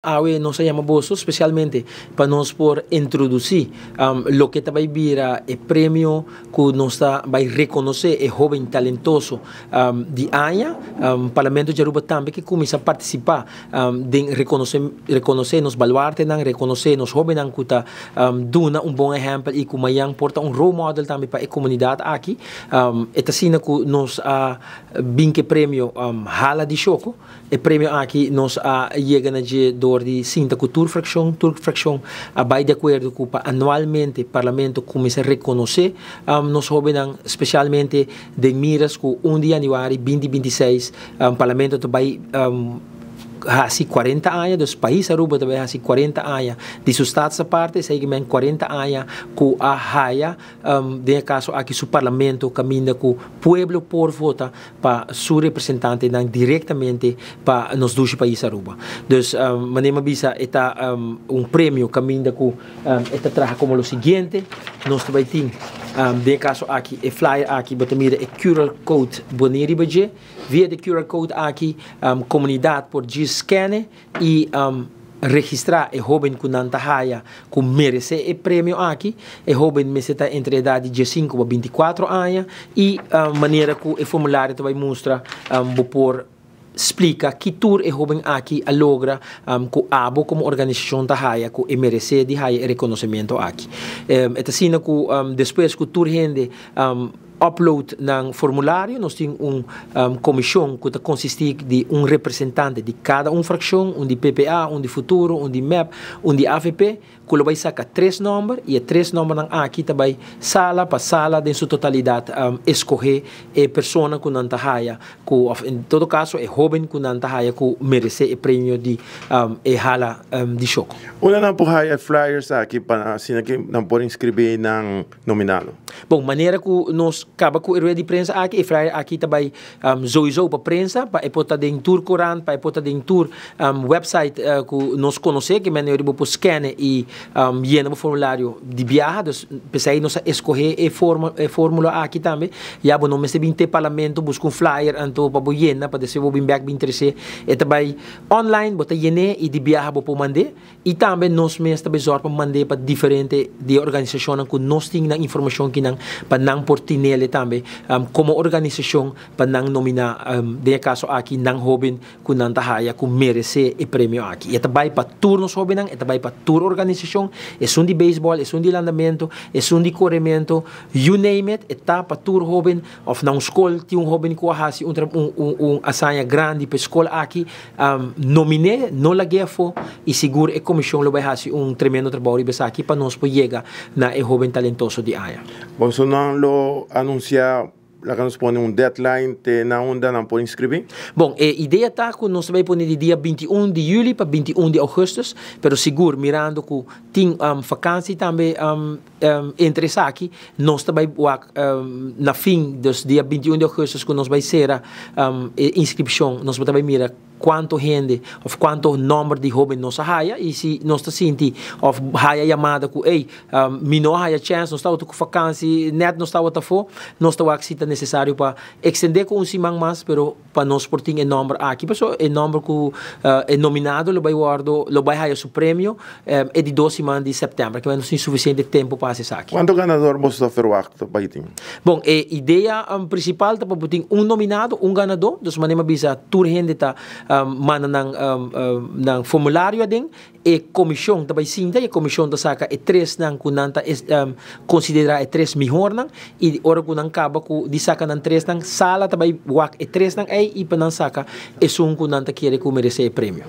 Awe nos a yama boso specialmente pa nos por introduci loke ta bay bira e premio cu nos ta bay reconoce e hoben talentoso di aña. Parlamento di Aruba tambe ke cuminsa participa den reconoce reconoce nos baluartenan, reconoce nos hobennan cu ta duna un bon ehempel y cu mayan por ta un role model tambe pa e comunidad aki. E ta asina cu nos a bin cu e premio Hala di Shoco. E premio aki nos a yega na dje door di sinta cu tur fraccion. Tur fraccion a bay di acuerdo cu pa anualmente Parlamento cuminsa reconoce nos hobennan, specialmente den miras cu 1 di januari 2026 Parlamento ta bay haci 40 aña, dus pais Aruba ta bay haci 40 aña di su staatsaparte, esey men 40 aña cu a haya den e caso aki su Parlamento caminda cu pueblo por vota pa su representantenan directamente pa nos dushi pais Aruba. Dus manera mi a bisa e ta un premio caminda cu e ta traha como lo siguiente, nos ta bay tin den e caso aki e flyer aki bo ta mira e QR code boni riba dje, via di QR code aki comunidad por djis scanne y registra e hoben cu nan ta haya cu merece e premio aki. E hoben mester ta entre edad di 15 pa 24 aña y manera cu e formulario ta bay mustra, bo por splica ki tur e hoben aki a logra cu abo como organisacion ta haya cu e merece di haya e reconocimento aki. E ta asina cu despues cu tur hende upload nan formulario, nos tin un comision cu ta consisti di un representante di cada un fraccion, un di PPA, un di Futuro, un di MEP, un di AVP, cu lo bay saca tres nomber y e tres nombernan aki ta bay sala pa sala den su totalidad escoge e persona cu nan ta haya cu, of en todo caso e hoben cu nan ta haya cu merece e premio di e Hala di Shoco. Unda nan por haya e flyers aki pa asina cu nan por inscribi nan nominado? Bon, manera cu nos caba cu e rueda di prensa aki, e flyer aki ta bay sowieso pa prensa, pa e por ta den tur corant, pa e por ta den tur website cu nos conoce, cu men bo por scan y yena bo formulario di biaha. Dus pesey nos a escoge e forma, e formula aki tambe. Ya bo no mester bin te Parlamento busca un flyer anto pa bo yena, pa despues bo bin back bin trece. E ta bay online, bo ta yene y di biaha bo por mande. Y tambe nos mes ta bezorg pa mande pa diferente di organisacionnan cu nos tin nan informacion kinan pa nan por tinele tambe como organisacion pa nan nomina, den e caso aki, nan hoben cu nan ta haya cu merece e premio aki. E ta bay pa tur nos hobennan, e ta bay pa tur organisacion, esun di baseball, esun di landamento, esun di coremento, you name it, e ta pa tur hoben, of na un school tin un hoben cu a haci un hazaña grandi pa e school aki, nomine, no lag'e afo y sigur e comision lo bay haci un tremendo trabou riba esaki pa nos por yega na e hoben talentoso di aña. Bon, so nan lo anuncia, laga nos pone un deadline te na unda nan por inscribi? Bon, e idea ta cu nos ta bay pone di dia 21 di juli pa 21 di augustus, pero sigur mirando cu tin vakantie tambe entre esaki, nos ta bay wak na fin, dus dia 21 di augustus cu nos bay cera e inscripcion, nos ta bay mira cuanto hende of cuanto nomber di hoben nos a haya y si nos ta sinti of haya yamada cu "Hey, mi no haya chance, nos tabata cu vakantie, net nos tabata afo", nos ta wak si ta necesario pa extende cu un siman mas, pero pa nos por tin e nomber aki, paso e nomber cu e nominado lo bay wordo, lo bay haya su premio e di 2 siman di september, cu nos tin suficiente tempo pa haci esaki. Cuanto ganador bo ta verwacht pa tin? Bon, e idea principal ta pa tin un nominado, un ganador, dus manera bisa tur hende ta manda nan formulario aden, e comision ta bay sinta, e comision ta saca e tres nan cu nan ta considera e tres mihornan y ora cu nan caba cu di saca nan tres nan, sala ta bay wak e tres nan ey y pa nan saca esun cu nan ta kere cu merece e premio.